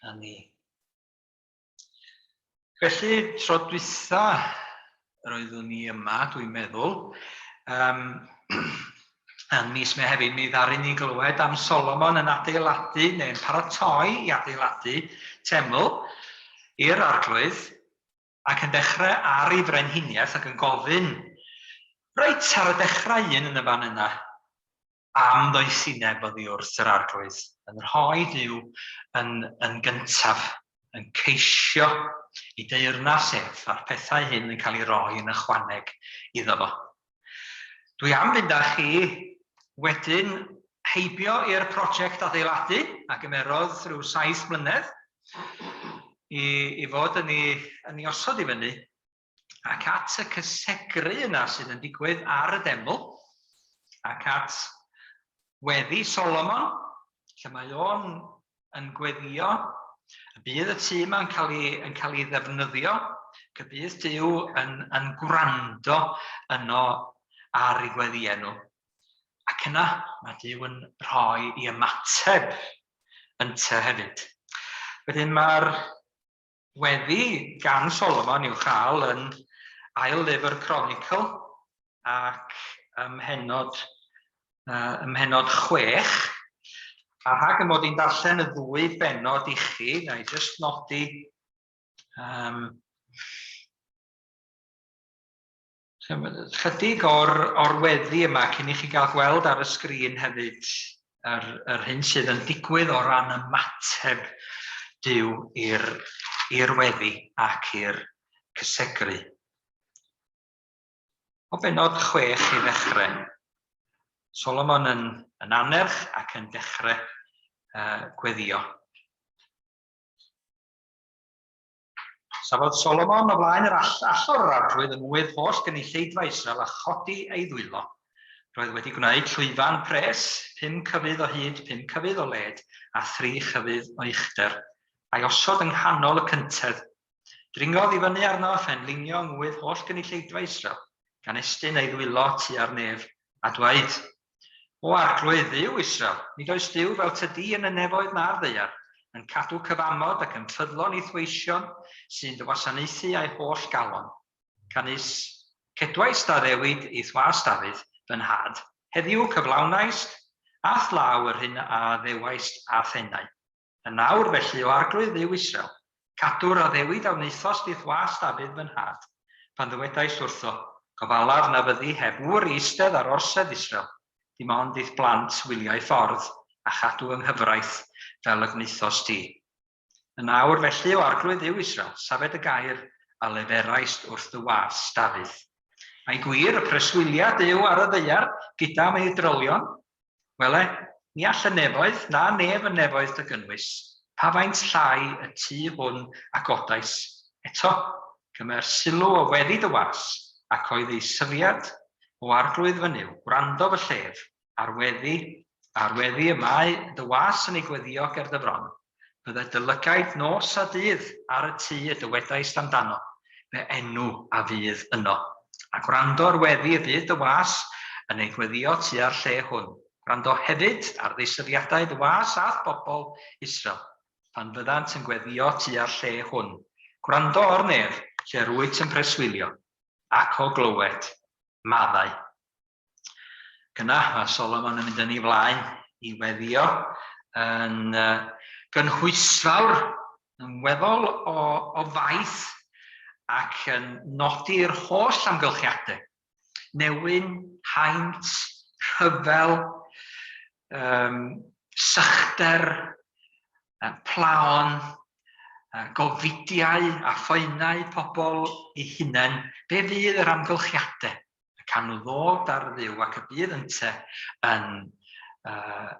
A ni. Felly, tro dwytha yr oeddwn ni yma, dwi'n meddwl, um, yn mis Mehefin, mi ddaru ni glywed am Solomon yn adeiladu, neu'n paratoi i adeiladu teml i'r arglwydd, ac yn dechrau ar ei frenhiniaeth ac yn gofyn, reit ar y dechrau un yn y fan yna, am ddoethineb oddi wrth yr Arglwydd, yn rhoi Duw yn, yn gyntaf, yn ceisio i deyrnas ef, a'r pethau hyn yn cael ei roi yn ychwaneg iddo fo. Dwi am fynd â chi wedyn heibio i'r prosiect adeiladu, a gymerodd rhyw saith mlynedd i, i fod yn ei, yn ei osod i fyny, ac at y cysegru yna sydd yn digwydd ar y deml, ac at weddi Solomon, lle mae o'n yn gweddio, y bydd y tŷ yma'n cael ei, yn cael ei ddefnyddio, ac y bydd Duw yn, yn gwrando yno ar ei gweddïau nhw. Ac yna mae Duw yn rhoi i ymateb ynte hefyd. Wedyn mae'r Weddi gan Solomon i'w chael yn ail lyfr Cronicl ac ym mhennod, uh, ym mhennod chwech. A rhag y mod i'n darllen y ddwy bennod i chi, na i jyst nodi um, Chydig o'r, or weddi yma cyn i chi gael gweld ar y sgrin hefyd yr, yr hyn sydd yn digwydd o ran ymateb Duw i'r, i'r weddi ac i'r cysegru. O benod chwech i ddechrau, Solomon yn, yn anerch ac yn dechrau uh, gweddio. Safodd Solomon o flaen yr allor yr arglwydd yng ngwydd holl gynulleidfa Israel a chodi ei ddwylo. Roedd wedi gwneud llwyfan pres, 5 cyfydd o hyd, 5 cyfydd o led, a thri chyfydd o uchder, a'i osod yng nghanol y cyntedd. Dringodd i fyny arno a phenlinio yng ngwydd holl gynulleidfa Israel, gan estyn ei ddwylo tua'r nef, a dweud, O Arglwydd Dduw Israel, nid oes Duw fel tydi yn y nefoedd na'r ddaear, yn cadw cyfamod ac yn ffyddlon i'th weision sy'n dy wasanaethu â'i holl galon. Canys cedwaist addewid i'th was Dafydd, fy nhad, heddiw cyflawnaist a'th law yr hyn a addewaist a'th enau. Yn awr, felly, O Arglwydd Dduw Israel, cadw'r addewid a wnaethost i'th was Dafydd fy nhad, pan ddywedaist wrtho, Gofalaf na fyddi heb ŵr i eistedd ar orsedd Israel, dim ond i'th blant wylio'i ffordd a chadw fy nghyfraith fel y gwnaethost di. Yn awr, felly, O Arglwydd Dduw Israel, safed y gair a leferaist wrth dy was Dafydd. Ai gwir y preswylia Duw ar y ddaear gyda meidrolion? Wele, ni all y nefoedd, na nef y nefoedd dy gynnwys, pa faint llai y tŷ hwn a godais. Eto, cymer sylw o weddi dy was, ac oedd ei syfiad, O Arglwydd fy Nuw, gwrando fy llef, ar weddi, ar weddi y mae dy was yn ei gweddio ger dy fron. Bydded dy lygaid nos a dydd ar y tŷ y dywedaist amdano, fy enw a fydd yno. A gwrando ar weddi y bydd dy was yn ei gweddio tua'r lle hwn. Gwrando hefyd ar ddeisyfiadau dy was a'th bobl Israel, pan fyddant yn gweddio tua'r lle hwn. Gwrando o'r nef, lle rwyt yn preswylio, ac o glywed, maddau. Ac yna mae Solomon yn mynd yn ei flaen i weddio yn gynhwysfawr, yn weddol o, o faith ac yn nodi'r holl amgylchiadau. Newyn, haint, Rhyfel, sychder, plaon, gofidiau a phoenau pobl eu hunain, be fydd yr amgylchiadau y can nhw ddod ar Dduw ac y bydd ynte yn, uh,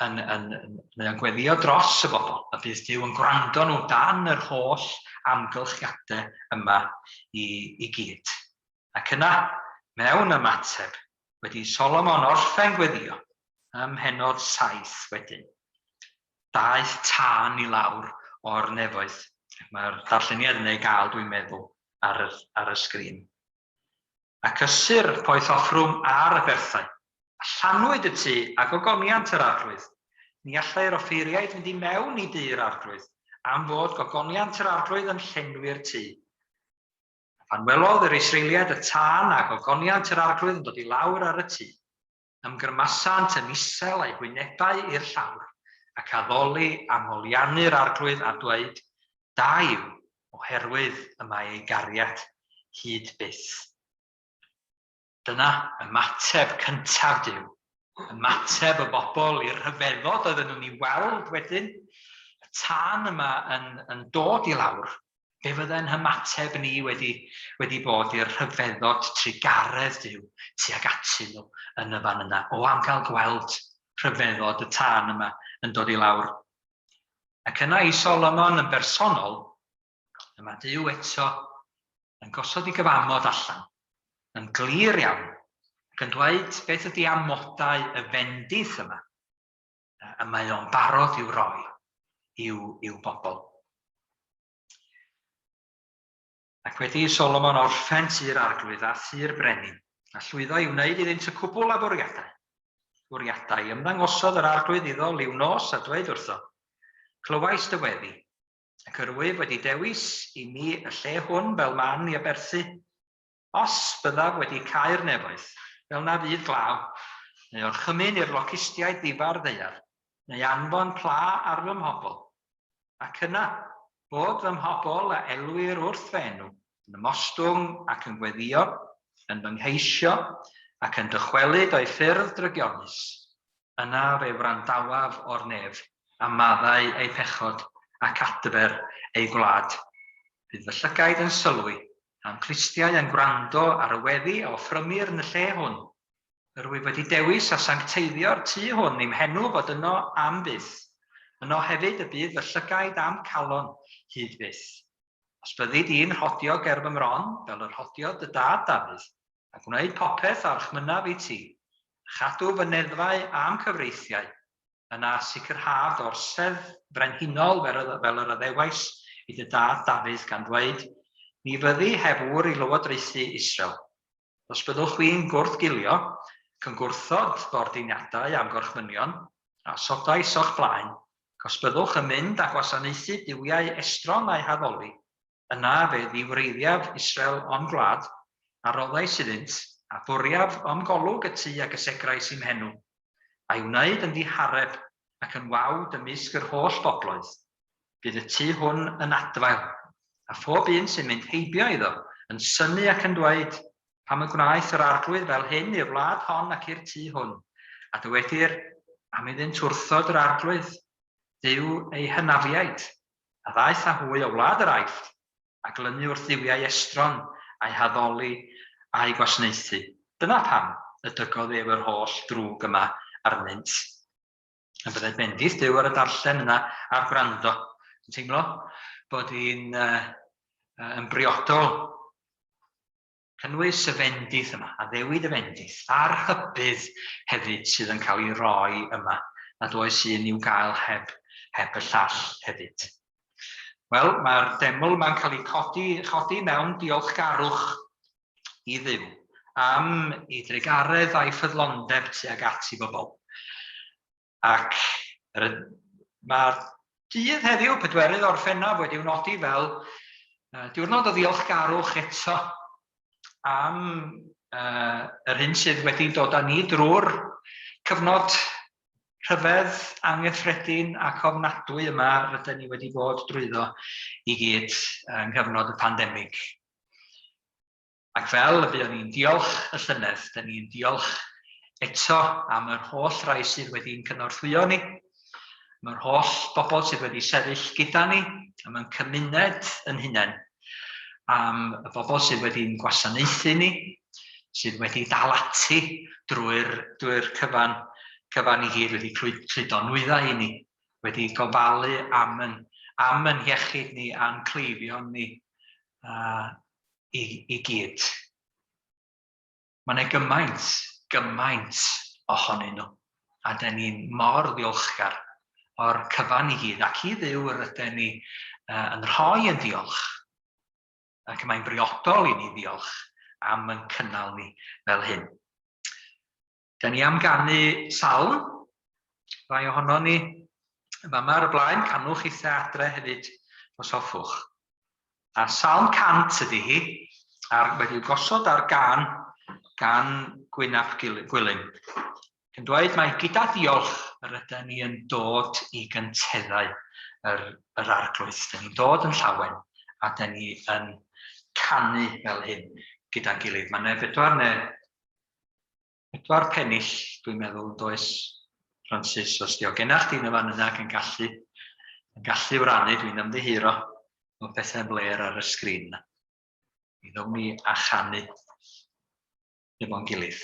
yn, yn, yn, mae o'n gweddio dros y bobl, a bydd Duw yn gwrando nhw dan yr holl amgylchiadau yma i, i gyd. Ac yna, mewn ymateb, wedi Solomon orffen gweddio, ym mhennod 7 wedyn, daeth tân i lawr o'r nefoedd. Mae'r darlleniad yn ei gael, dwi'n meddwl, ar y, ar y sgrin. Ac ysur poeth offrwm ar y berthau. A llanwyd y tŷ â gogoniant yr Arglwydd. Ni allai'r offeiriaid fynd i mewn i dŷ'r Arglwydd, am fod gogoniant yr Arglwydd yn llenwi'r tŷ. A phan welodd yr Israeliaid y tân a gogoniant yr Arglwydd yn dod i lawr ar y tŷ, ymgrymasant yn isel a'u hwynebau i'r llawr, ac addoli a moliannu'r Arglwydd a dweud, Da yw, oherwydd y mae ei gariad hyd byth. Dyna ymateb cyntaf Duw, ymateb y bobl i'r rhyfeddod oedden nhw'n ei weld wedyn, y tân yma yn, yn dod i lawr. Be fydde'n hymateb ni wedi, wedi bod i'r rhyfeddod trugaredd Duw tuag atyn nhw yn y fan yna? O am gael gweld rhyfeddod y tân yma yn dod i lawr. Ac yna i Solomon yn bersonol, y mae Duw eto yn gosod ei gyfamod allan, yn glir iawn, ac yn dweud beth ydy amodau y fendith yma, y mae o'n barod i'w roi i'w, i'w bobl. Ac wedi i Solomon orffen tŷ'r arglwydd a thŷ'r brenin, a llwyddo i wneud iddynt y cwbl a fwriadau, fwriadau, ymddangosodd yr arglwydd iddo liw nos a dweud wrtho, Clywais dy weddi, ac yr wyf wedi dewis i mi y lle hwn fel man i aberthu. Os byddaf wedi cau'r nefoedd, fel na fydd glaw, neu orchymyn i'r locustiaid ddifa'r ddaear, neu anfon pla ar fy mhobl, ac yna, bod fy mhobl a elwir wrth fy enw, yn ymostwng ac yn gweddïo, yn fy ngheisio, ac yn dychwelyd o'i ffyrdd drygionus, Yna fe wrandawaf o'r nef, a maddau eu pechod, ac adfer eu gwlad. Bydd fy llygaid yn sylwi, a'm clustiau yn gwrando ar y weddi a offrymir yn y lle hwn. Yr wyf wedi dewis a sancteiddio'r tŷ hwn i'm henw fod yno am byth. Yno hefyd y bydd fy llygaid a'm calon hyd byth. Os byddi di'n rhodio ger fy mron, fel y rhodiodd dy dad Dafydd, a gwneud popeth a orchmynnaf i ti, a chadw fy neddfau a'm cyfreithiau, yna sicrhaf dy orsedd frenhinol fel yr addewais i dy dad Dafydd, gan ddweud, Ni fyddi heb ŵr i lywodraethu Israel. Os byddwch chwi'n gwrthgilio, ac yn gwrthod fy ordiniadau a'm gorchmynion, a osodais o'ch blaen, ac os byddwch yn mynd a gwasanaethu duwiau estron a'u haddoli, Yna fe ddiwreiddiaf Israel o'm gwlad, a roddais iddynt, a bwriaf o'm golwg y tŷ a gysegrais i'm henw, a'i wneud yn ddihareb ac yn wawd ymysg yr holl bobloedd. Bydd y tŷ hwn yn adfail, a phob un sy'n mynd heibio iddo yn synnu ac yn dweud, Pam y gwnaeth yr Arglwydd fel hyn i'r wlad hon ac i'r tŷ hwn? A dywedir, Am iddynt wrthod yr Arglwydd, Duw eu hynafiaid, a ddaeth â hwy o wlad yr Aifft, a glynu wrth dduwiau estron, a'u haddoli a'u gwasnaethu. Dyna pam y dygodd ef yr holl ddrwg yma arnynt. A byddai bendith Duw ar y darllen yna a'r gwrando. Yn teimlo bod hi'n uh, yn briodol Cynnwys y fendith yma, addewid y fendith, a'r rhybudd hefyd sydd yn cael ei roi yma, nad oes un i'w gael heb, heb y llall hefyd. Wel, mae'r deml yma'n cael ei codi, chodi mewn diolchgarwch i Dduw am ei drugaredd a'i ffyddlondeb tuag at i bobl. Ac mae'r dydd heddiw, pedwerydd Orffennaf, wedi'w nodi fel diwrnod o ddiolchgarwch eto am yr hyn sydd wedi dod â ni drwy'r cyfnod rhyfedd, anghyffredin ac ofnadwy yma rydyn ni wedi bod drwyddo i gyd yng nghyfnod y pandemig. Ac fel y buon ni'n diolch y llynedd, dyn ni'n diolch eto am yr holl rai sydd wedi'n cynorthwyo ni, am yr holl bobl sydd wedi sefyll gyda ni, am ein cymuned yn hunain, am y bobl sydd wedi'n gwasanaethu ni, sydd wedi dal ati drwy'r drwy cyfan, cyfan i gyd, wedi cludo nwyddau i ni, wedi gofalu am yn, am yn hiechyd ni a'n cleifion ni i, i gyd. Mae yna gymaint, gymaint ohonyn nhw. A dyn ni'n mor ddiolchgar o'r cyfan i gyd. Ac i Dduw yr ydyn ni yn rhoi yn diolch. Ac mae'n briodol i ni ddiolch am yn cynnal ni fel hyn. Da ni am ganu salm, rai ohono ni fama ar y blaen, canwch eitha adre hefyd os hoffwch. A salm 100 ydy hi, ar, wedi'w gosod ar gan gan Gwyn ap Gwilym. Yn dweud mai gyda diolch yr ydyn ni yn dod i gynteddau yr, yr arglwydd. Dyn ni'n dod yn llawen a dyn ni yn canu fel hyn gyda'n gilydd. Mae yna bedwar neu Pedwar pennill, dwi'n meddwl, yn does, Francis, os di o genach di yn y fan yna ac yn gallu, yn gallu wrannu, dwi'n ymddiheuro o pethau'n flêr ar y sgrin. Mi ddown ni a chanu efo'n gilydd.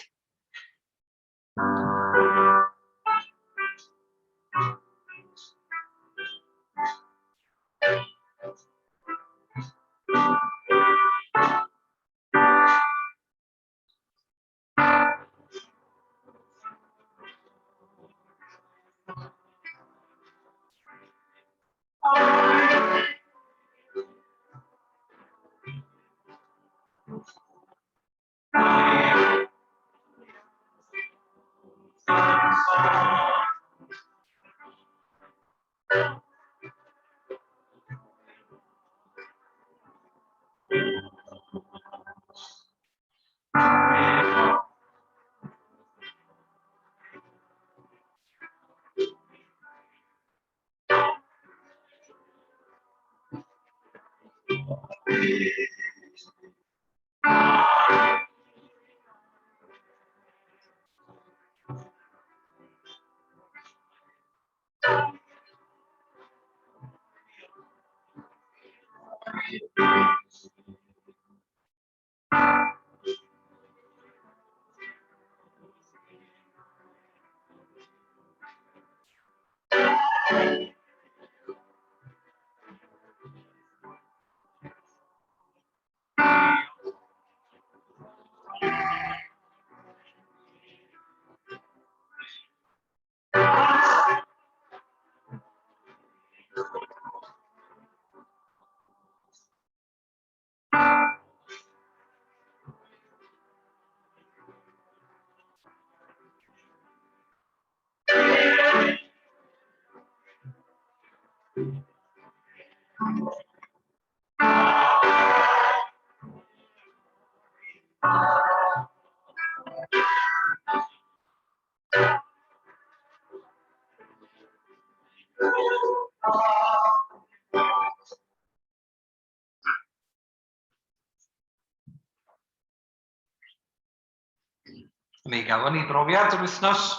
Mi gafon ni brofiad yr wythnos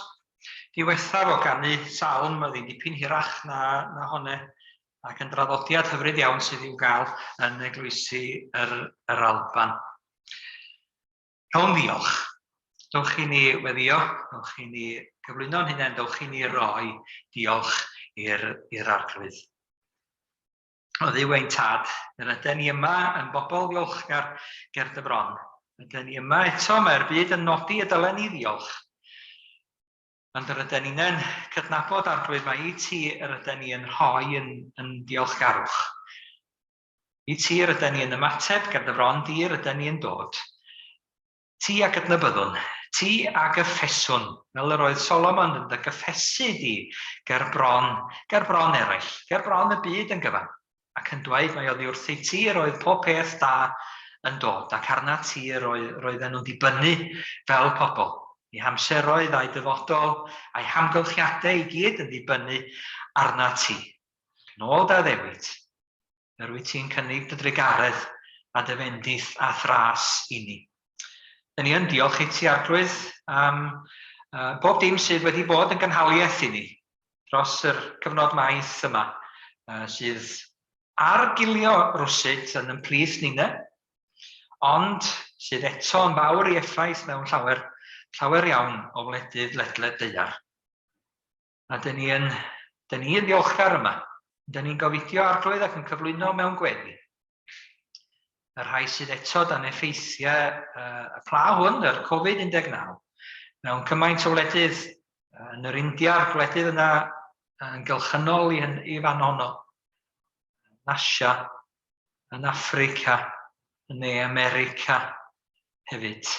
diwethaf o ganu salm, oedd hi'n dipyn hirach na, na honne, ac yn draddodiad hyfryd iawn sydd i'w gael yn eglwysi yr, yr Alban. Rhown ddiolch. Dowch i ni weddio, dowch i ni gyflwyno'n hunain, dowch i ni roi diolch i'r Arglwydd. O Dduw ein Tad, yr ydyn ni yma yn bobl ddiolchgar ger dy bron. Ydyn ni yma eto, mae'r byd yn nodi y dylen ni ddiolch. Ond yr ydyn ni'n cydnabod Arglwydd mae i ti yr ydyn ni yn rhoi yn, yn diolchgarwch. I ti yr ydyn ni yn ymateb ger dy fron di yr ydyn ni yn dod. Ti a gydnabyddwn, ti a gyffeswn, fel yr oedd Solomon yn dy gyffesu di ger bron, ger bron eraill, ger bron y byd yn gyfan, ac yn dweud mai oddi wrthyt ti yr oedd pob peth da yn dod, ac arnat ti yr oedd, roedden nhw'n dibynnu fel pobl. Eu hamseroedd a'u dyfodol a'u hamgylchiadau i gyd yn dibynnu arnat ti. Yn ôl dy addewid, Yr wyt ti'n cynnig dy drugaredd a dy fendith a thras i ni. Dyn ni yn diolch i ti, Arglwydd, am Bob dim sydd wedi bod yn gynhaliaeth i ni dros yr cyfnod maith yma, sydd ar gilio rwsut yn yn plith ninne, ond sydd eto yn fawr ei effaith mewn llawer, llawer iawn o wledydd ledled daear. A dyn ni yn, dyn ni yn ddiolchgar yma. Dyn ni'n gofidio Arglwydd ac yn cyflwyno mewn gweddi. Y rhai sydd eto dan effeithiau y pla hwn, yr Covid-19, mewn cymaint o wledydd yn yr India, a'r gwledydd yna yn gylchynol i, i fan honno, yn Asia, yn Affrica, yn Ne America hefyd,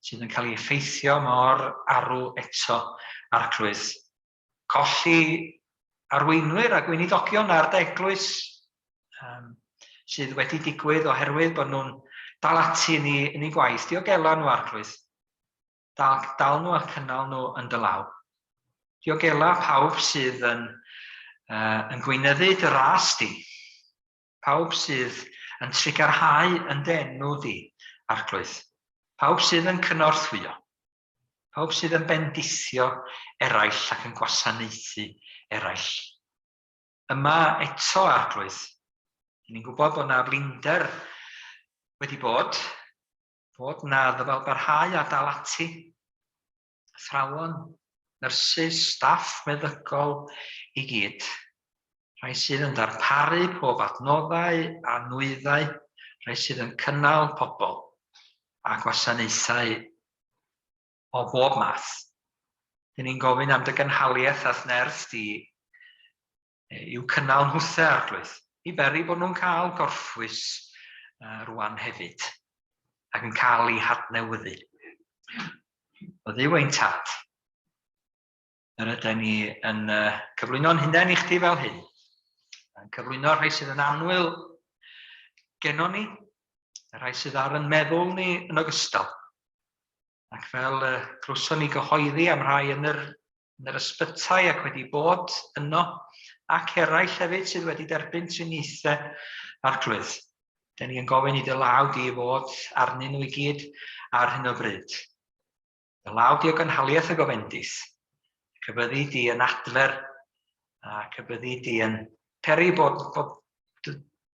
sydd yn cael ei effeithio mor arw eto, Arglwydd. Colli arweinwyr a gweinidogion ar dy eglwys um, sydd wedi digwydd oherwydd bod nhw'n dal ati yn ei, yn ei gwaith. Diogela nhw, Arglwydd. Dal, dal nhw a cynnal nhw yn dy law. Diogela pawb sydd yn, uh, yn gweinyddu dy ras di. Pawb sydd yn trugarhau yn dy enw di, Arglwydd. Pawb sydd yn cynorthwyo. Pawb sydd yn bendithio eraill ac yn gwasanaethu eraill. Yma eto, Arglwydd, ni'n gwybod bod na flinder wedi bod, bod na ddyfalbarhau a dal ati. Athrawon, nyrsys, staff meddygol i gyd. Rhai sydd yn darparu pob adnoddau a nwyddau, rhai sydd yn cynnal pobl a gwasanaethau o bob math. Dyn ni'n gofyn am dy gynhaliaeth a'th nerth di i'w cynnal nhwthe, Arglwydd, i beri bod nhw'n cael gorffwys rwan hefyd, ac yn cael eu hadnewyddu. O Dduw ein Tad, yr ydyn ni yn cyflwyno'n hunain i chdi fel hyn, yn cyflwyno'r rhai sydd yn annwyl gennon ni, y rhai sydd ar yn meddwl ni yn ogystal. Ac fel y clywson ni gyhoeddi am rhai yn yr, yn yr ysbytai ac wedi bod yno, ac eraill hefyd sydd wedi derbyn triniaethau Arglwydd. Dyn ni yn gofyn i dy law di fod arnyn nhw i gyd ar hyn o bryd. Dy law di o gynhaliaeth y gofendith, ac y byddi di yn adfer, ac y byddi di yn peri bod, bod,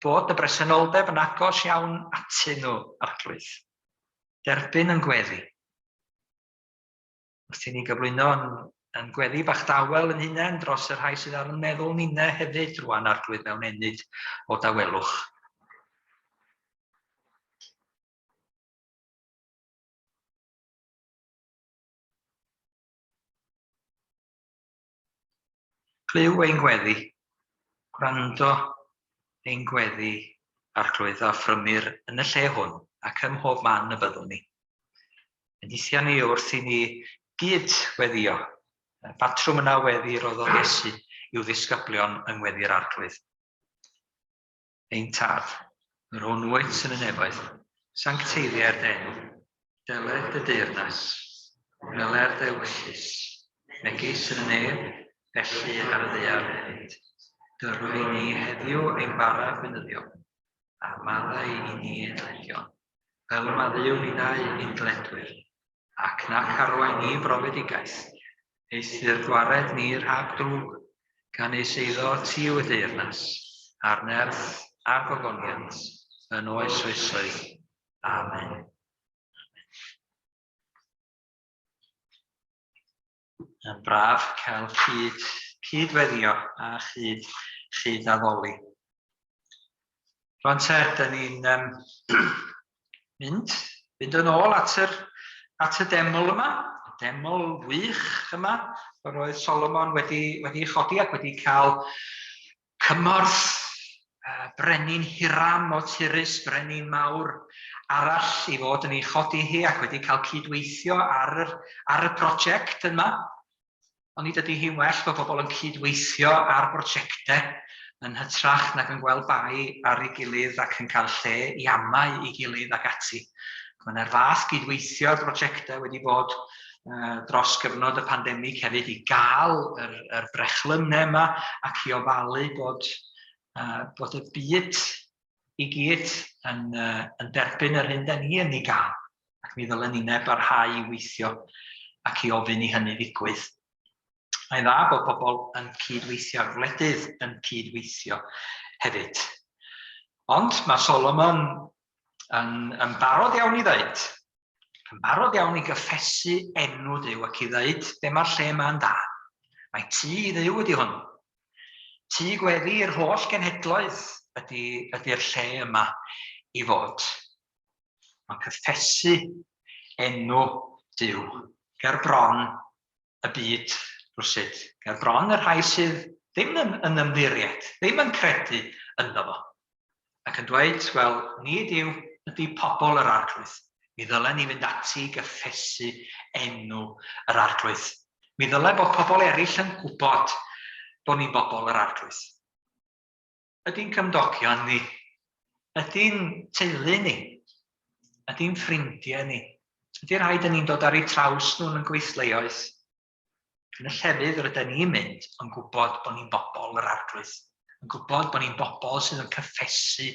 bod y bresenoldeb yn agos iawn atyn nhw, Arglwydd. Derbyn yn gweddi. Wrth i ni gyflwyno yn, yn gweddi bach dawel yn hunain dros y rhai sydd ar yn meddwl ninne hefyd rwan, Arglwydd, mewn ennyd o dawelwch. Clyw ein gweddi, gwrando ein gweddi, Arglwydd, a phrymir yn y lle hwn ac ym mhob man y byddwn ni. Bendithia ni wrth i ni gyd weddio. Y patrwm yna weddi roddodd Iesu i'w ddisgyblion yng ngweddi'r Arglwydd. Ein Tad, yr hwn wyt yn y nefoedd, sancteiddier dy enw, deled dy deyrnas, wneler dy ewyllys, megis yn y nef, felly ar y ddaear hefyd. Dyro i ni heddiw ein bara beunyddiol, a maddau i ni ein dyledion, fel y maddeuwn ninnau i'n dyledwyr, ac nac arwain ni brofedigaeth, eithr gwared ni rhag drwg, gan ei seiddo ti yw y deyrnas, a'r nerth, a'r gogoniant, yn oes oesoedd. Amen. Yn braf cael cyd, cyd-weddio a chyd, chyd-addoli. Rwan te, dyn ni'n um, mynd, mynd yn ôl at, yr, at y deml yma, y deml wych yma, yr oedd Solomon wedi, wedi chodi ac wedi cael cymorth brenin Hiram o Tyrus, brenin mawr arall i fod yn ei chodi hi ac wedi cael cydweithio ar yr, ar y prosiect yma. Ond nid ydy hi'n well bod pobl yn cydweithio ar brosiectau yn hytrach nag yn gweld bai ar ei gilydd ac yn cael lle i amau ei gilydd ac ati. Mae yna'r fath gydweithio ar brosiectau wedi bod dros gyfnod y pandemig hefyd i gael yr, yr brechlynau yma ac i ofalu bod, bod y byd i gyd yn, yn derbyn yr hyn da ni yn ei gael. Ac mi ddylen ni'n barhau i weithio ac i ofyn i hynny ddigwydd. Mae'n dda bod pobl yn cydweithio a'r gwledydd yn cydweithio hefyd. Ond mae Solomon yn, yn barod iawn i ddeud, yn barod iawn i gyffesu enw Duw ac i ddeud be mae'r lle yma'n da. Mae tŷ i Dduw ydy hwn. Tŷ gweddi i'r holl genhedloedd ydy, ydy'r lle yma i fod. Mae'n cyffesu enw Duw ger bron y byd rywsut, ger bron y rhai sydd ddim yn, yn ymddiried, ddim yn credu ynddo fo. Ac yn dweud, wel, nid yw ydy pobl yr arglwydd. Mi ddylen ni fynd ati i gyffesu enw yr arglwydd. Mi ddyle bod pobl eraill yn gwybod bod ni'n bobl yr arglwydd. Ydy'n cymdogion ni? Ydy'n teulu ni? Ydy'n ffrindiau ni? Ydy rhai dyn ni'n dod ar eu traws nhw yn y gweithleoedd? Yn y llefydd rydyn ni'n mynd yn gwybod bod ni'n bobl yr arglwydd, yn gwybod bod ni'n bobl sydd yn cyffesu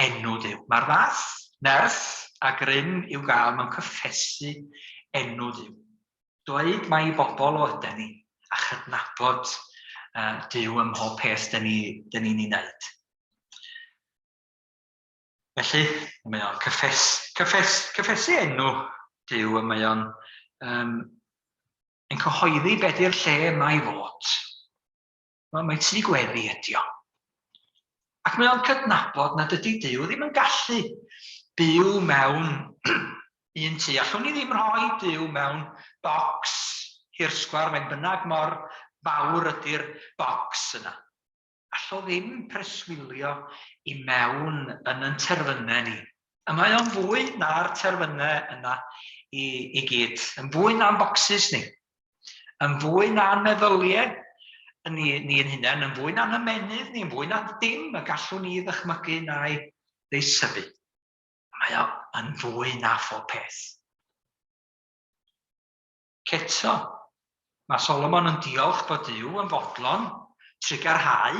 enw Duw. Mae'r fath nerth a grym i'w gael mewn cyffesu enw Duw. Dweud mai bobl o yden ni a chydnabod uh, Duw ym mhob peth dyn ni'n ni, ni'n ei wneud. Felly, mae o'n cyffes, cyffes, cyffesu enw Duw a mae o'n um, yn cyhoeddi be di'r lle mae i fod. Wel, mae tŷ gweddi ydi o. Ac mae o'n cydnabod nad ydy Duw ddim yn gallu byw mewn un tŷ. Allwn ni ddim rhoi Duw mewn bocs hirsgwar, mae'n bynnag mor fawr ydy'r bocs yna. All o ddim preswylio i mewn yn yn terfynau ni. A mae o'n fwy na'r terfynau yna i, i gyd, yn fwy na'n bocsys ni, yn fwy na'n meddyliau ni, ni'n hunain, yn fwy na'n ymenydd ni, yn fwy na dim y gallwn ni ddychmygu na'i ddeisyfu. Mae o yn fwy na phob peth. Eto, mae Solomon yn diolch bod Duw yn fodlon trugarhau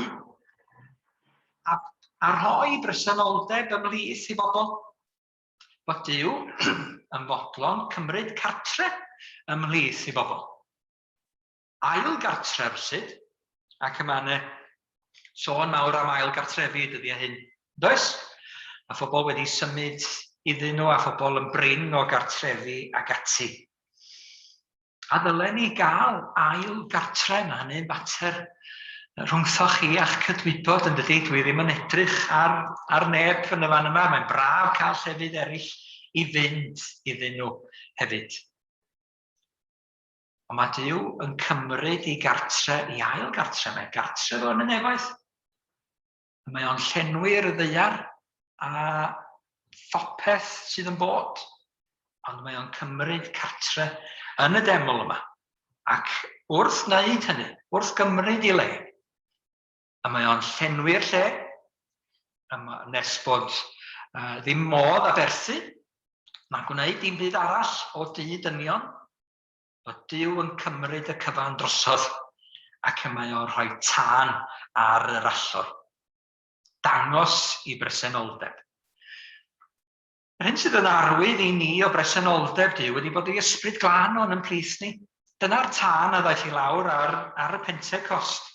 a, a rhoi bresenoldeb ymhlith i bobl. Bod Duw yn fodlon cymryd cartre ymhlith i bobl. Ail gartre rywsut, ac y mae yna sôn mawr am ail gartrefi y dyddiau hyn, does? A phobl wedi symud iddyn nhw a phobl yn brin o gartrefi ac ati. A ddylen ni gael ail gartre, mae hynny'n fater rhwngthoch chi a'ch cydwybod yn dydy, dwi ddim yn edrych ar, ar neb yn y fan yma, mae'n braf cael llefydd eraill i fynd iddyn nhw hefyd. Ond mae Duw yn cymryd ei gartre, ei ail gartre, mae gartre fo yn y nefoedd. Mae o'n llenwi'r ddaear a phopeth sydd yn bod. Ond mae o'n cymryd cartre yn y deml yma. Ac wrth wneud hynny, wrth gymryd ei le, a mae o'n llenwi'r lle, nes bod uh, ddim modd aberthu, na gwneud dim byd arall o du dynion, bod Duw yn cymryd y cyfan drosodd ac y mae o'n rhoi tân ar yr allor. Dangos i bresenoldeb. Yr hyn sydd yn arwydd i ni o bresenoldeb Duw ydy bod ei ysbryd glân o'n ymhlith ni. Dyna'r tân a ddaeth i lawr ar, ar y Pentecost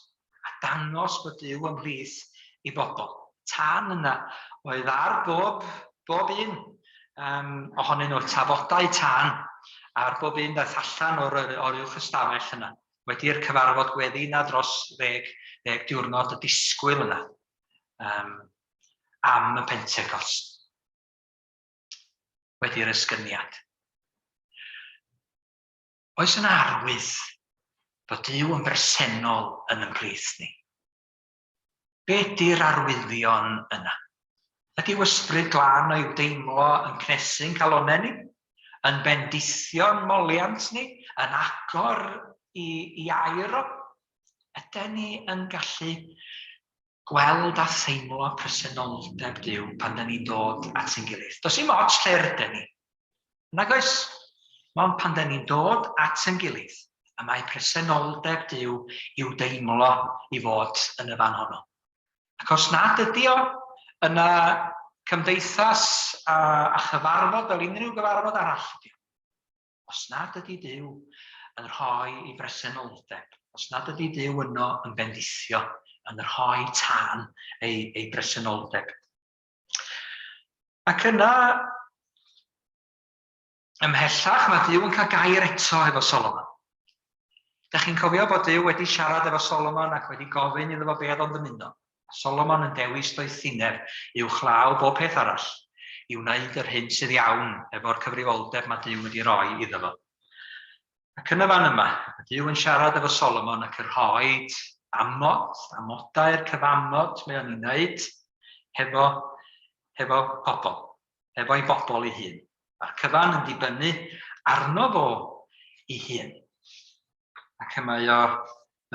a dangos bod Duw ymhlith i bobl. Tân yna oedd ar bob, bob un um, ohonyn nhw'r tafodau tân ar bob un ddaeth allan o'r, or uwch ystafell yna wedi'r cyfarfod gweddi yna dros ddeg, ddeg diwrnod y disgwyl yna um, am y Pentecost wedi'r esgyniad. Oes yna arwydd bod Duw yn bresennol yn yn plith ni? Be ydy'r arwyddion yna? Ydyw ysbryd glân o'i deimlo yn cnesu'n calonnau ni? Yn bendithio'n moliant ni? Yn agor i, i air o? Ydy ni yn gallu gweld a theimlo presenoldeb Duw pan dyn ni'n dod at ein gilydd? Does dim ots lle rydyn ni. Nag oes, mond pan dyn ni'n dod at ein gilydd, y mae presenoldeb Duw i'w deimlo i fod yn y fan honno. Ac os nad ydy o, yna cymdeithas a, a chyfarfod fel unrhyw gyfarfod arall ydy o. Os nad ydy Duw yn rhoi ei bresenoldeb, os nad ydy Duw yno yn bendithio, yn rhoi tân ei, ei bresenoldeb. Ac yna, ymhellach, mae Duw yn cael gair eto efo Solomon. Da chi'n cofio bod Duw wedi siarad efo Solomon ac wedi gofyn iddo fo be oedd o'n ddymuno. Solomon yn dewis doethineb uwchlaw bob peth arall i wneud yr hyn sydd iawn efo'r cyfrifoldeb mae Duw wedi roi iddo fo. Ac yn y fan yma, mae Duw yn siarad efo Solomon ac yn rhoi amod, amodau'r cyfamod mae o'n ei wneud hefo, hefo pobl, efo'i bobl ei hun. Mae'r cyfan yn dibynnu arno fo ei hun. Ac y mae o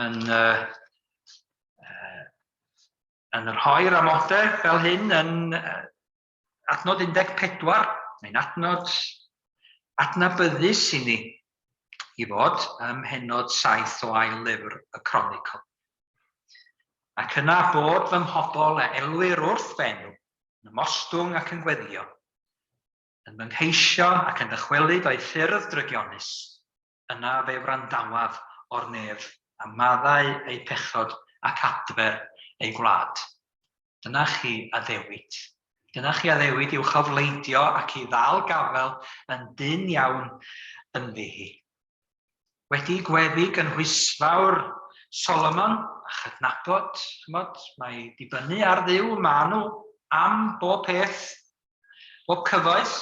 yn, uh, uh, yn rhoi'r amodau fel hyn yn uh, adnod 14, mae'n adnod adnabyddus i ni i fod ym mhennod 7 o ail lyfr y Cronicl. Ac yna bod fy mhobl a elwir wrth fy enw, yn ymostwng ac yn gweddio, yn fy ngheisio ac yn dychwelyd o'i ffyrdd drygionus, yna fe wrandawaf o'r nef a maddau eu pechod ac adfer eu gwlad. Dyna chi addewid. Dyna chi addewid i'w chofleidio ac i ddal gafael yn dynn iawn ynddi hi. Wedi gweddi gynhwysfawr Solomon a chydnabod, chymod, mae dibynnu ar Dduw maen nhw am bob peth, bob cyfoeth,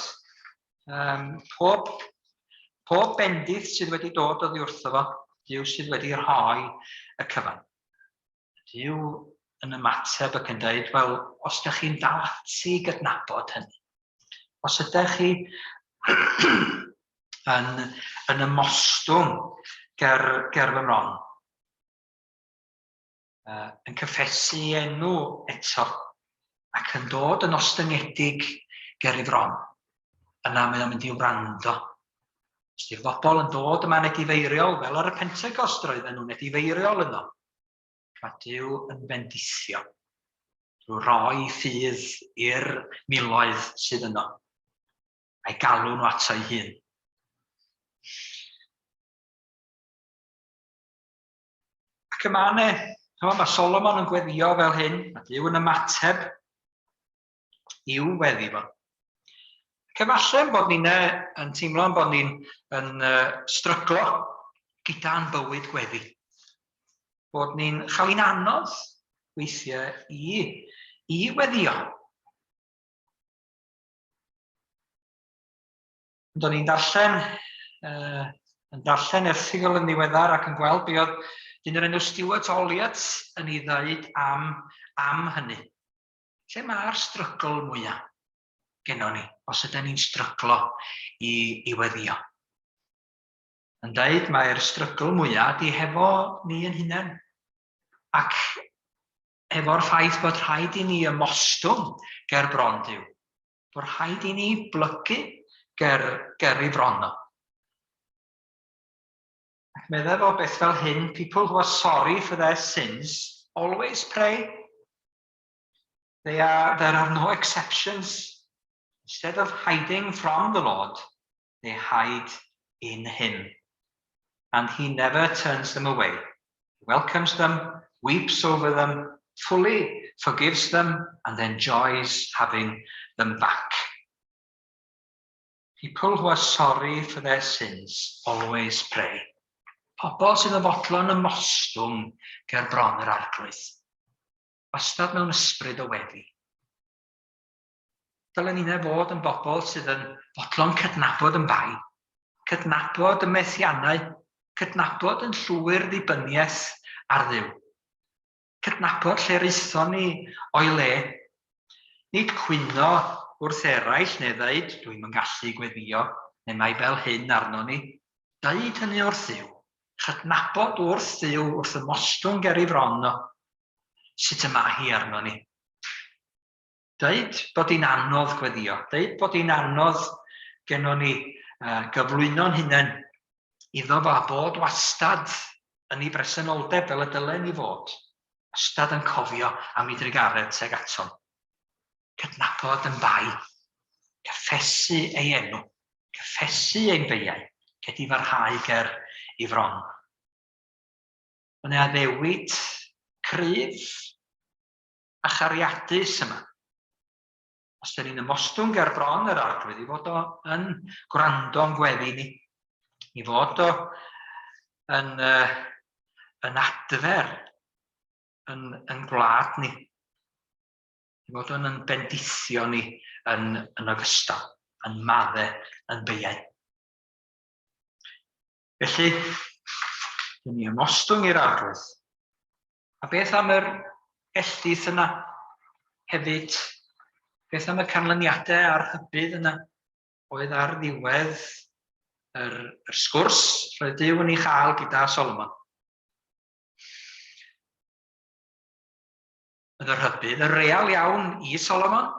um, pob, pob bendith sydd wedi dod oddi wrtho fo, Duw sydd wedi rhoi y cyfan. Duw yn ymateb ac yn dweud, wel, os ydych chi'n dal ati i gydnabod hynny, os ydych chi yn, yn ymostwng ger, ger fy mron, uh, yn cyffesu enw eto ac yn dod yn ostyngedig ger ei fron, yna mae o'n mynd i wrando. Os di'r bobl yn dod yma'n edifeiriol, fel ar y Pentecost roedden nhw'n edifeiriol yno, mae Duw yn bendithio drwy roi ffydd i'r miloedd sydd yno, a'i galw nhw ato ei hun. Ac y mae ne, mae Solomon yn gweddio fel hyn, mae Duw yn ymateb i'w weddi fo. Ac efallai bod ni'n yn teimlo bod ni'n yn uh, stryglo gyda'n bywyd gweddi. Bod ni'n chael hi'n anodd weithiau i, i weddio. Ond o'n i'n darllen, uh, yn darllen erthygl yn ddiweddar ac yn gweld be oedd dyn yr enw Stuart Olliott yn ei ddeud am, am hynny. Lle mae'r strygl mwyaf gennon ni, os ydyn ni'n stryglo i, i weddio? Yn dweud mae'r strygl mwyaf di hefo ni yn hunain. Ac efo'r ffaith bod rhaid i ni ymostwng ger bron Duw. Bod rhaid i ni blygu ger, ger ei fron o. Ac meddai fo beth fel hyn, people who are sorry for their sins always pray. They are, there are no exceptions. Instead of hiding from the Lord, they hide in him. And he never turns them away. He welcomes them, weeps over them, fully forgives them, and enjoys having them back. People who are sorry for their sins always pray. Pobl sydd yn fodlon ymostwng ger bron yr arglwydd. Wastad mewn ysbryd o weddi. Dylen ninnau fod yn bobl sydd yn fodlon cydnabod yn bai, cydnabod y methiannau, cydnabod yn llwyr ddibyniaeth ar Dduw, cydnabod lle ruthon ni o'i le, nid cwyno wrth eraill neu ddeud dwi'm yn gallu gweddio neu mae fel hyn arno ni. Deud hynny wrth Dduw, chydnabod wrth Dduw wrth ymostwng ger ei fron o, sut y mae hi arno ni. Deud bod hi'n anodd gweddio, deud bod hi'n anodd gennon ni uh, gyflwyno'n hunain iddo fo a bod wastad yn ei bresenoldeb fel y dylen ni fod, wastad yn cofio am ei drugaredd tuag atom. Cydnabod yn bai, cyffesu ei enw, cyffesu ein beiau, Cedi farhau ger ei fron. Mae yna addewid cryf a chariadus yma. Os dyn ni'n ymostwng ger bron yr Arglwydd, i fod o yn gwrando'n gweddi ni, i fod o yn, yn adfer yn, yn gwlad ni, i fod o'n yn bendithio ni yn, yn ogystal, yn madde, yn beiau. Felly, dyn ni ymostwng i'r Arglwydd. A beth am yr elltydd yna hefyd? Beth am y canlyniadau a'r rhybudd yna oedd ar ddiwedd yr, yr sgwrs roedd Duw yn ei chael gyda Solomon? Oedd y rhybudd yn real iawn i Solomon,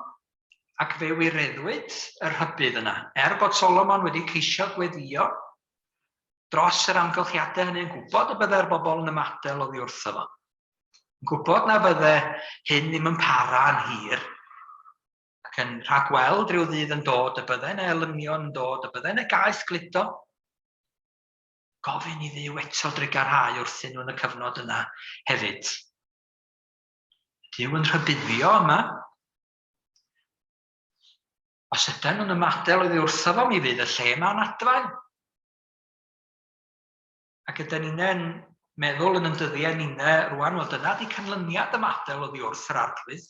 ac fe wireddwyd y rhybudd yna, er bod Solomon wedi ceisio gweddio dros yr amgylchiadau hynny, yn gwybod y byddai'r bobl yn ymadael oddi wrtho fo, yn gwybod na fydde hyn ddim yn para yn hir, ac yn rhagweld rhyw ddydd yn dod y byddai yna elynion yn dod, y byddai yna gaeth gludo, gofyn i Dduw eto drugarhau wrthyn nhw yn y cyfnod yna hefyd. Duw yn rhybuddio yma. Os ydyn nhw'n ymadael oddi wrtho fo, mi fydd y lle yma'n adfail. Ac ydyn ni'n meddwl yn yn dyddiau ninne rwan, wel dyna di canlyniad ymadael oddi wrth yr Arglwydd,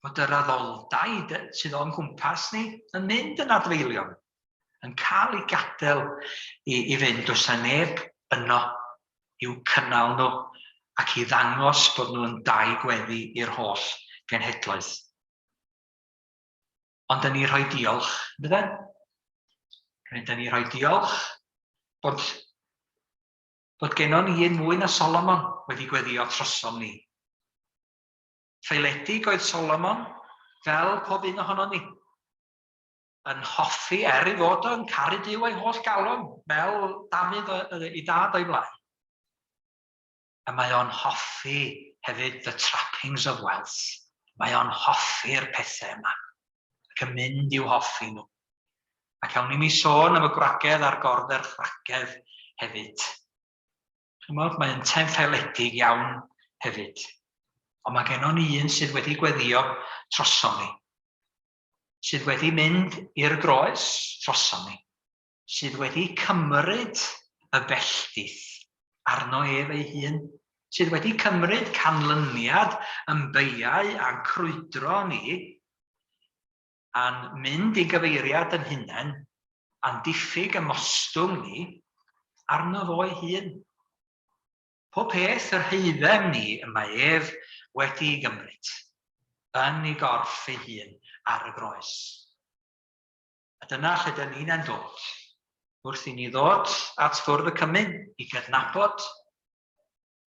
fod yr addoldai sydd o'n gwmpas ni yn mynd yn adfeilion, yn cael ei gadael i, i fynd, does na neb yno i'w cynnal nhw ac i ddangos bod nhw yn dai gweddi i'r holl genhedloedd. Ond dyn ni rhoi diolch, bydden? Rydyn ni rhoi diolch bod, bod gennon ni un mwy na Solomon wedi gweddio trosom ni. Ffaeledig oedd Solomon fel pob un ohonon ni. Yn hoffi, er ei fod o'n caru Duw o'i holl galon, fel Dafydd ei dad o'i flaen. A mae o'n hoffi hefyd the trappings of wealth. Mae o'n hoffi'r pethau yma, ac yn mynd i'w hoffi nhw. Ac awn i mi sôn am y gwragedd a'r gordderchragedd hefyd. Chymod, mae yntau'n ffaeledig iawn hefyd. Ond mae gennon ni un sydd wedi gweddio trosom ni. Sydd wedi mynd i'r groes trosom ni. Sydd wedi cymryd y felldith arno ef ei hun. Sydd wedi cymryd canlyniad yn beiau a'n crwydro ni a'n mynd i gyfeiriad yn hunain, a'n diffyg ymostwng ni arno fo ei hun. Pob peth yr haeddem ni y mae ef wedi ei gymryd yn ei gorff ei hun ar y groes. A dyna lle dyn ni'n dod. Wrth i ni ddod at fwrdd y cymun i gydnabod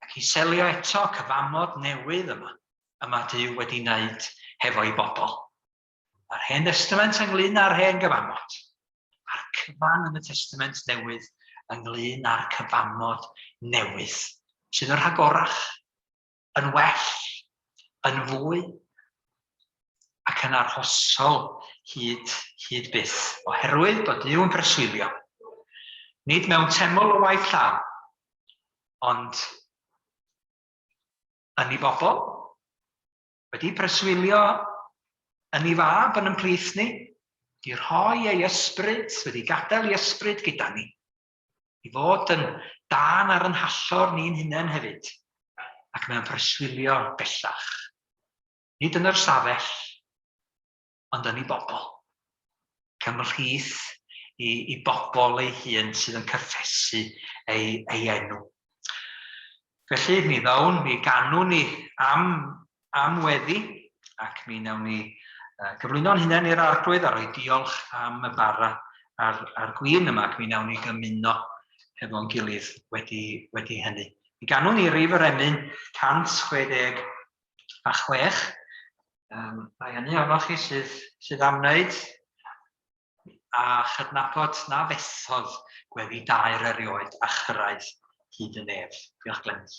ac i selio eto cyfamod newydd yma, y mae Duw wedi wneud hefo'i bobl. Mae'r Hen Destament ynglyn â'r Hen Gyfamod, a'r cyfan yn y Testament Newydd ynglyn â'r cyfamod newydd, sydd yn rhagorach, yn well, yn fwy, ac yn arhosol hyd, hyd byth, oherwydd bod Duw yn preswylio, nid mewn teml o waith llaw, ond yn ei bobl, wedi preswylio yn ei fab yn ymplith ni, di rhoi ei ysbryd, wedi gadael ei ysbryd gyda ni, i fod yn dân ar yn hallor ni'n hunain hefyd, ac mae'n preswylio bellach. Nid yn yr stafell, ond yn ei bobl. Ac ymhlith i, i bobl ei hun sydd yn cyffesu ei, ei enw. Felly, mi ddown, mi ganwn ni am, am weddi, ac mi wnawn ni uh, gyflwyno'n hunain i'r Arglwydd a rhoi diolch am y bara a'r, a'r gwin yma, ac mi wnawn ni gymuno hefo'n gilydd wedi, wedi hynny. Mi ganwn ni rif yr emyn 166. Mae hynny ohonoch chi sydd, sydd am wneud a chydnabod na fethodd gweddi daer erioed a chyrraedd hyd y nef. Diolch Glenys.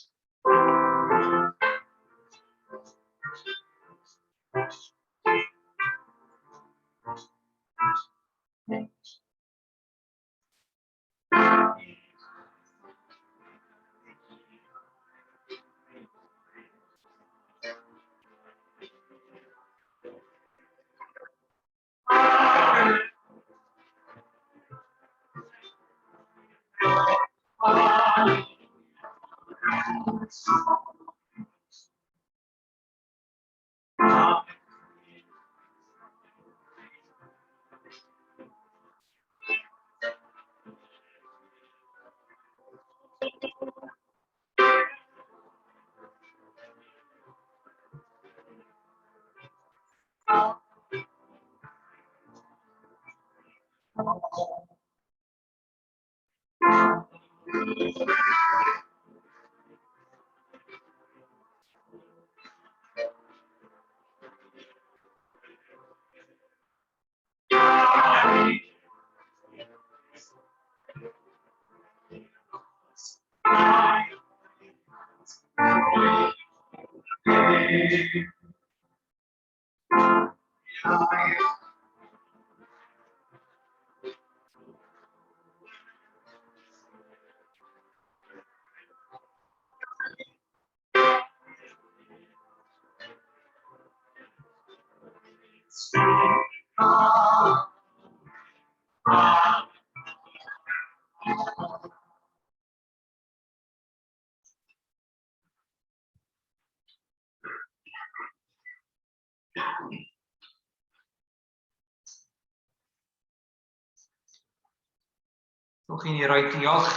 Rhowch i ni roi diolch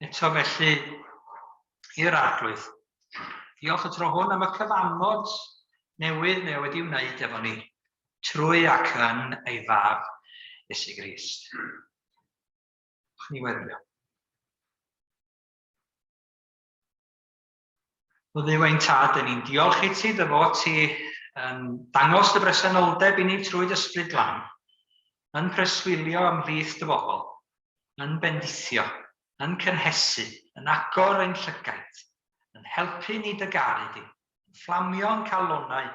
eto felly i'r Arglwydd. Diolch y tro hwn am y cyfamod newydd mae o wedi wneud efo ni, trwy ac yn ei fab Iesu Grist. Rhowch ni weddio. O Dduw ein Tad, dyn ni'n diolch i ti dy fod ti yn dangos dy bresenoldeb i ni trwy dy Ysbryd Glân, yn preswylio ymhlith dy bobl, yn bendithio, yn cynhesu, yn agor ein llygaid, yn helpu ni dy garu di, yn fflamio'n calonnau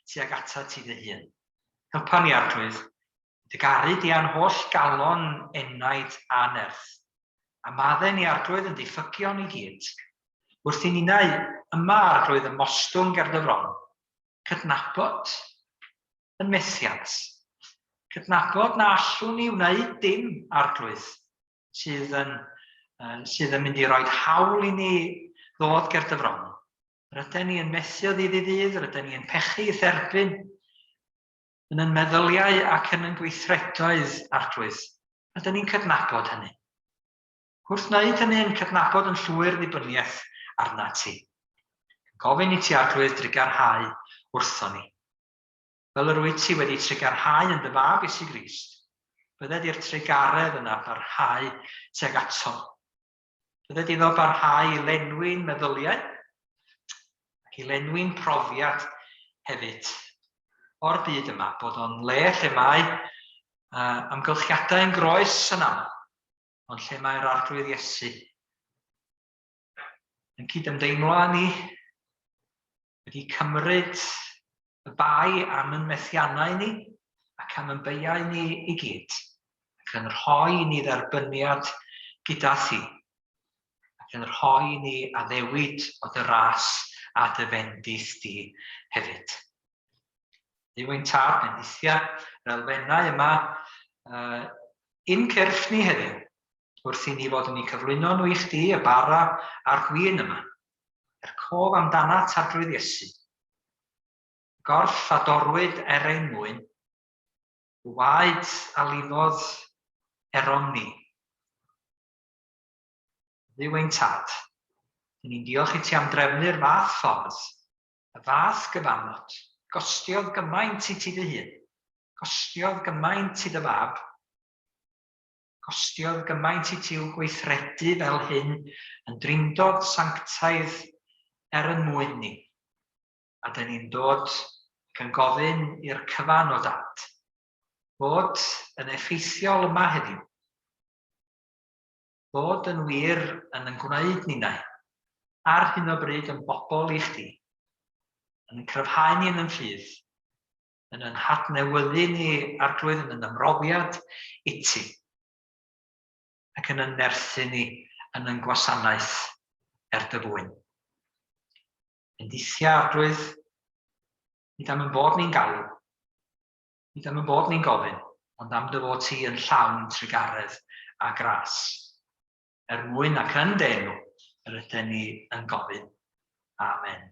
tuag atat ti dy hun. Helpa ni, Arglwydd, Dy garu di â'n holl galon, enaid a nerth. A madde ni, Arglwydd, yn diffygion i gyd. Wrth i ninnau yma, Arglwydd, ymostwng ger dy fron, cydnabod yn methiant. Cydnabod na allwn ni wneud dim, Arglwydd, sydd yn, uh, sydd yn mynd i roi hawl i ni ddod ger dy fron. Rydyn ni yn methu o ddydd i ddydd, rydyn ni yn pechu i'th erbyn, yn yn meddyliau ac yn yn gweithredoedd, Arglwydd. Rydyn ni'n cydnabod hynny. Wrth wneud hynny, yn cydnabod yn llwyr ddibyniaeth arna ti. Gofyn i ti, Arglwydd, drugarhau wrtho ni. Fel yr wyt ti wedi trugarhau yn dy fab Iesu Grist, bydded i'r trugaredd yna barhau tuag ato. Bydded iddo barhau i lenwi'n meddyliau ac i lenwi'n profiad hefyd o'r byd yma, bod o'n le lle mae uh, amgylchiadau yn groes yn aml, ond lle mae'r Arglwydd Iesu yn cydymdeimlo â ni, wedi cymryd y bai am yn methiannau ni ac am yn beiau ni i gyd, ac yn rhoi i ni dderbyniad gyda thi, ac yn rhoi i ni addewid o dy ras a dy fendith di hefyd. Dduw ein Tad, bendithia yr elfennau yma uh, i'n cyrff ni heddiw, wrth i ni fod yn eu cyflwyno nhw i chdi, y bara a'r gwin yma. Er cof amdanat, Arglwydd Iesu. Gorff a dorrwyd er ein mwyn, waed a lifodd erom ni. Dduw ein Tad, dyn ni'n diolch i ti am drefnu'r fath ffordd, y fath gyfamod. Gostiodd gymaint i ti dy hun, gostiodd gymaint i dy fab, Costiodd gymaint i ti i'w gweithredu fel hyn yn drindod sanctaidd er yn mwyn ni. A dyn ni'n dod ac yn gofyn i'r cyfan o Dad fod yn effeithiol yma heddiw. Fod yn wir yn yn gwneud ninnau ar hyn o bryd yn bobl i chdi, yn cryfhau ni yn yn ffydd, yn yn hadnewyddu ni, Arglwydd, yn yn ymroddiad iti, ac yn yn nerthu ni yn yn gwasanaeth er dy fwyn. Bendithia, Arglwydd, nid am yn bod ni'n galw, nid am yn bod ni'n gofyn, ond am dy fod ti yn llawn trugaredd a gras. Er mwyn ac yn dy enw, yr ydyn ni yn gofyn. Amen.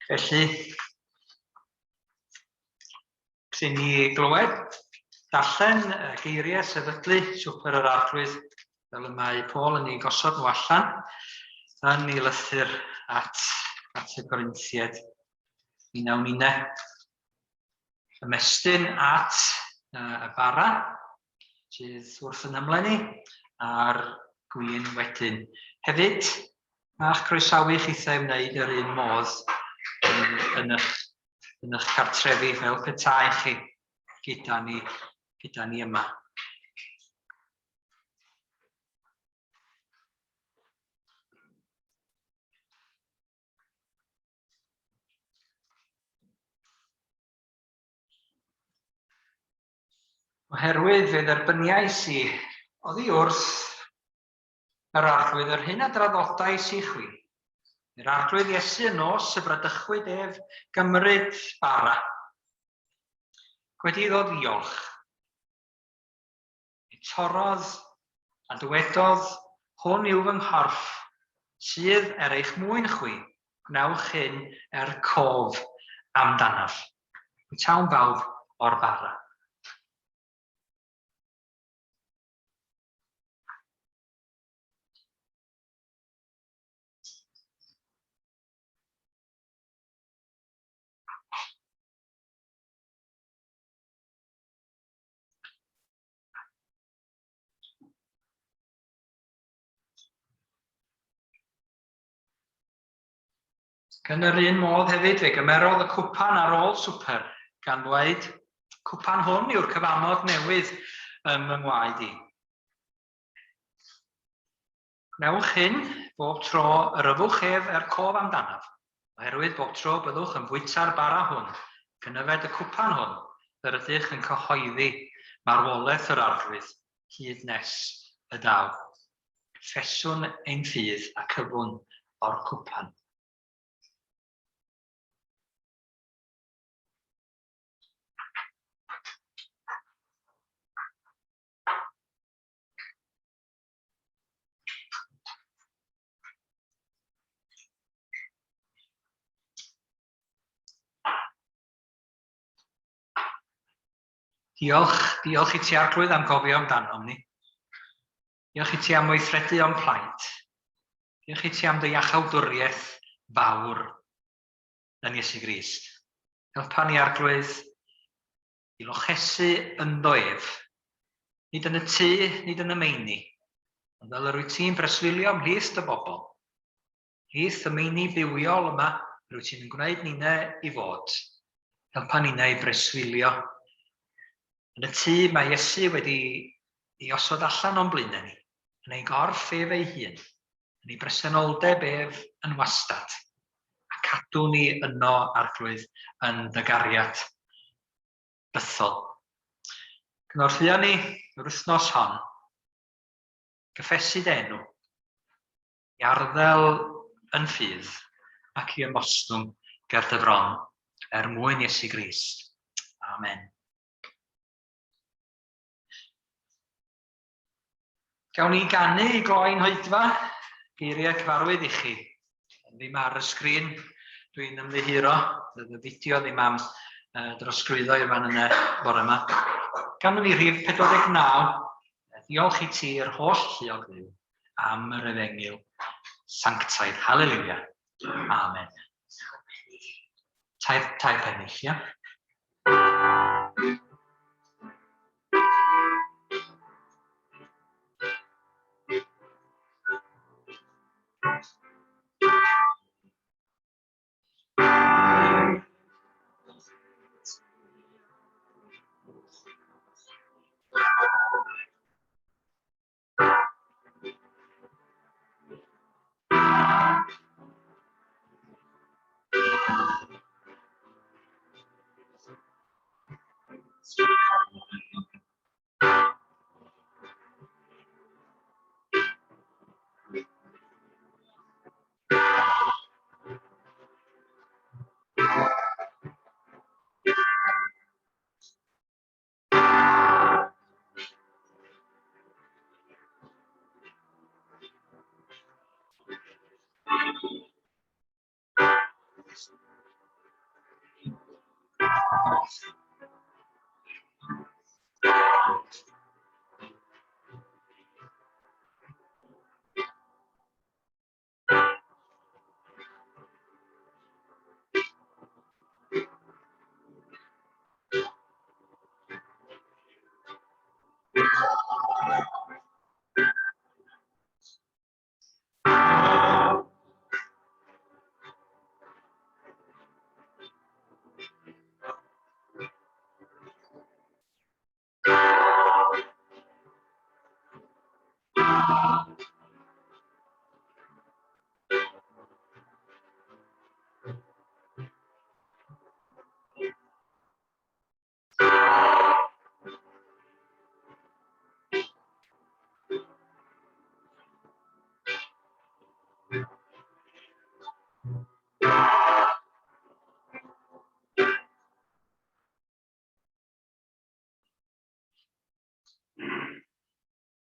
Felly, wrth i ni glywed darllen y geiriau sefydlu Swper yr Arglwydd, fel y mae Paul yn ei gosod nhw allan yn ei lythyr at, at y Corinthiaid, mi wnawn ninne ymestyn at y bara sydd wrth yn ymlaen ni a'r gwin wedyn. Hefyd, a'ch croesawu chithau wneud yr un modd yn, yn, eich, yn eich cartrefi fel petai chi gyda ni, gyda ni yma. Oherwydd fe dderbyniais i oddi wrth yr Arglwydd yr hyn a draddodais i chwi. Yr Arglwydd Iesu y nos y bradychwyd ef gymryd bara. Gwedi iddo ddiolch. Fe torrodd a dywedodd, Hwn yw fy nghorff, sydd er eich mwyn chwi, gwnewch hyn er cof amdanaf. Bwytawn bawb o'r bara. Yn yr un modd hefyd, fe gymerodd y cwpan ar ôl swper, gan ddweud, Cwpan hwn yw'r cyfamod newydd ym fy ngwaed i. Gwnewch hyn bob tro yr yfwch ef er cof amdanaf, oherwydd bob tro byddwch yn bwyta'r bara hwn ac yn yfed y cwpan hwn, yr ydych yn cyhoeddi marwolaeth yr Arglwydd hyd nes y daw. Ffeswn ein ffydd a cyfwn o'r cwpan. Diolch, diolch i ti Arglwydd am gofio amdanom ni. Diolch i ti am weithredu o'n plaid. Diolch i ti am dy iachawdwriaeth fawr yn Iesu Grist. Helpa ni Arglwydd i lochesu ynddo ef, nid yn y tŷ, nid yn y meini, ond fel yr wyt ti'n breswylio ymhlith dy bobl, ymhlith y meini bywiol yma yr wyt ti'n gwneud ninne i fod. Helpa ninne i breswylio yn y tŷ mae Iesu wedi ei osod allan o'n blaenau ni, yn ei gorff ef ei hun, yn ei bresenoldeb ef yn wastad, a cadw ni yno, Arglwydd, yn dy gariad bythol. Cynorthwyo ni yr wythnos hon, gyffesu dy enw, i arddel yn ffydd ac i ymostwng ger dy fron, er mwyn Iesu Grist. Amen. Gawn ni ganu i gloi'n hoedfa, geiriau cyfarwydd i chi. Ddim ar y sgrin, dwi'n ymddiheuro, dydd y fideo ddim am drosglwyddo i'r fan yna bore yma. Ganwn ni rhif 49, diolch i ti yr holl lluog Dduw am yr efengyl sanctaidd. Haleluia. Amen. Tair, tair pennill, ia?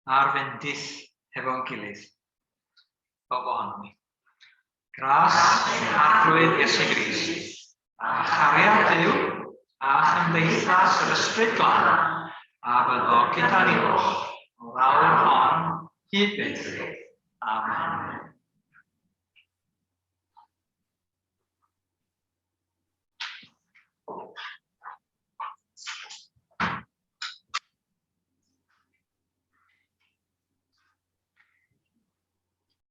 A'r fendith hefo'n gilydd, bob ohonom ni. Gras ein Harglwydd Iesu Grist, a chariad Duw, a chymdeithas yr Ysbryd Glân, a fyddo gyda ni oll, o'r awr hon hyd byth. Amen.